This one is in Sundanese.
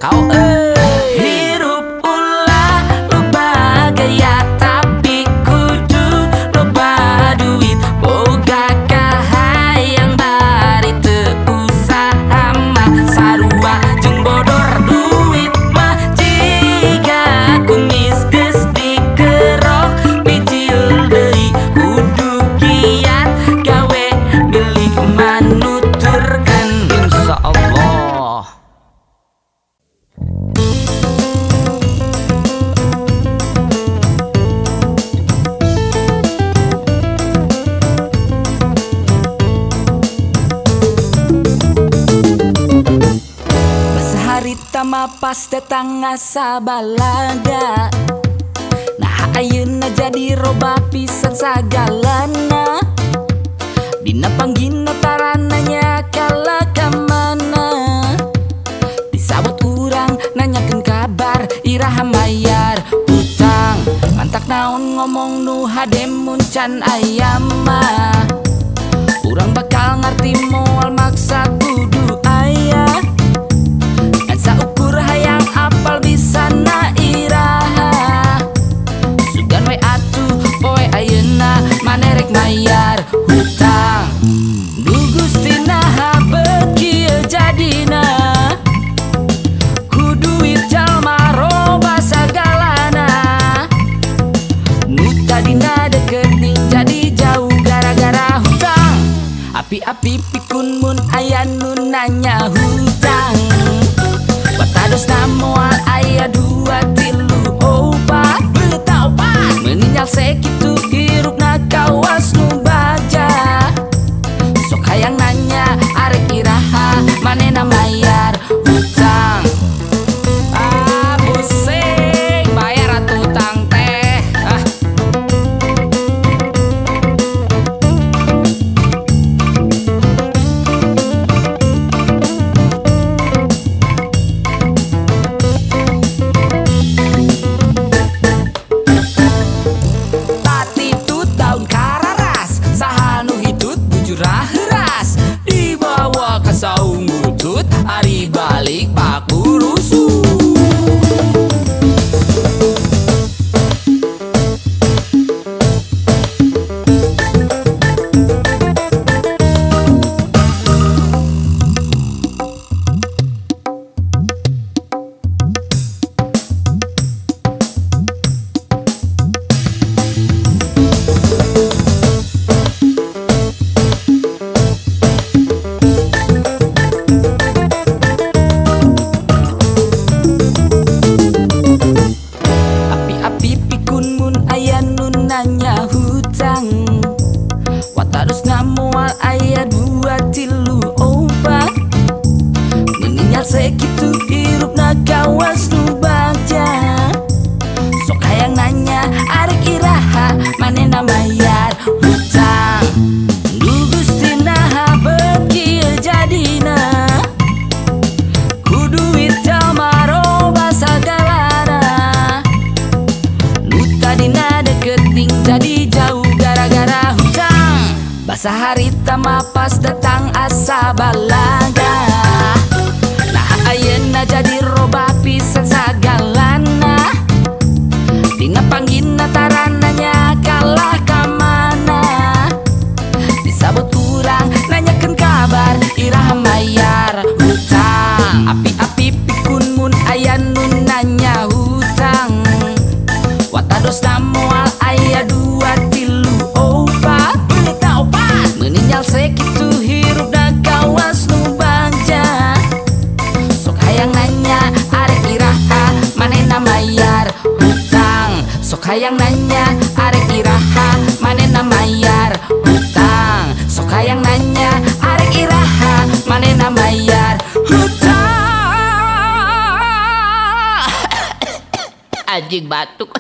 kakao euy. Hirup ulah loba gaya tapi kudu loba duit, boga kahayang bari teu usaha mah sarua jeung bodor. Duit mah jiga kumis, geus dikerok bijil deui. Kudu giat gawe milik manuturkeun, insyaallah. Basa harita mah pas datang asa balaga. Nah, ayeuna jadi robah pisan sagalana. Dina panggina tarananya kalah ka mana. Disabot urang nanyakeun kabar, iraha mayar hutang. Mantak naon ngomong nu hade mun can aya mah. Urang bakal ngarti, moal maksa kudu aya. Ngan saukur hayang apal bisa na iraha. Sugan we atuh poe ayeuna maneh rek mayar hutang. Duh Gusti, naha bet kieu jadina. Ku duit jalma robah sagalana. Nu tadina deket ning jadi jauh gara-gara hutang. Api-api pikun mun aya nu nanya hutang. Watadosna moal aya dua tilu opat beuta opat. Meuninyal sakitu hirupna kawas nu baja. Sok hayang nanya arek iraha manehna mayar hutang. Ah, pusing bayar atuh hutang teh ah. Tatitut daun kararas, saha nu hitut bujurna heuras. Dibawa ka saung butut, ari balik pakurusut. Api-api pikun mun aya nu nanya hutang. Watarusna moal aya dua tilu opat. Meninyal sakitu hirupna kawas nu bagja. Sok hayang nanya arek iraha manehna mayar hutang. Duh Gusti, naha bet kieu jadina. Ku duit jalma robah sagalana. Nu tadina deket ning jadi jauh gara-gara hutang. Basa harita mah pas datang asa balaga. Nah, ayeuna jadi robah pisan sagalana. Dina panggina tarananya kalah ka mana. Disabot urang nanyakeun kabar, iraha mayar hutang. Api-api pikun mun aya nu nanya hutang. Watadosna moal aya dua tilu opat beuta opat. Meuninyal sakitu hirupna kawas nu bagja. Sok hayang nanya arek iraha manehna mayar hutang. Sok hayang nanya arek iraha manehna mayar hutang. Sok hayang nanya arek iraha manehna mayar hutang. Anjing, batuk.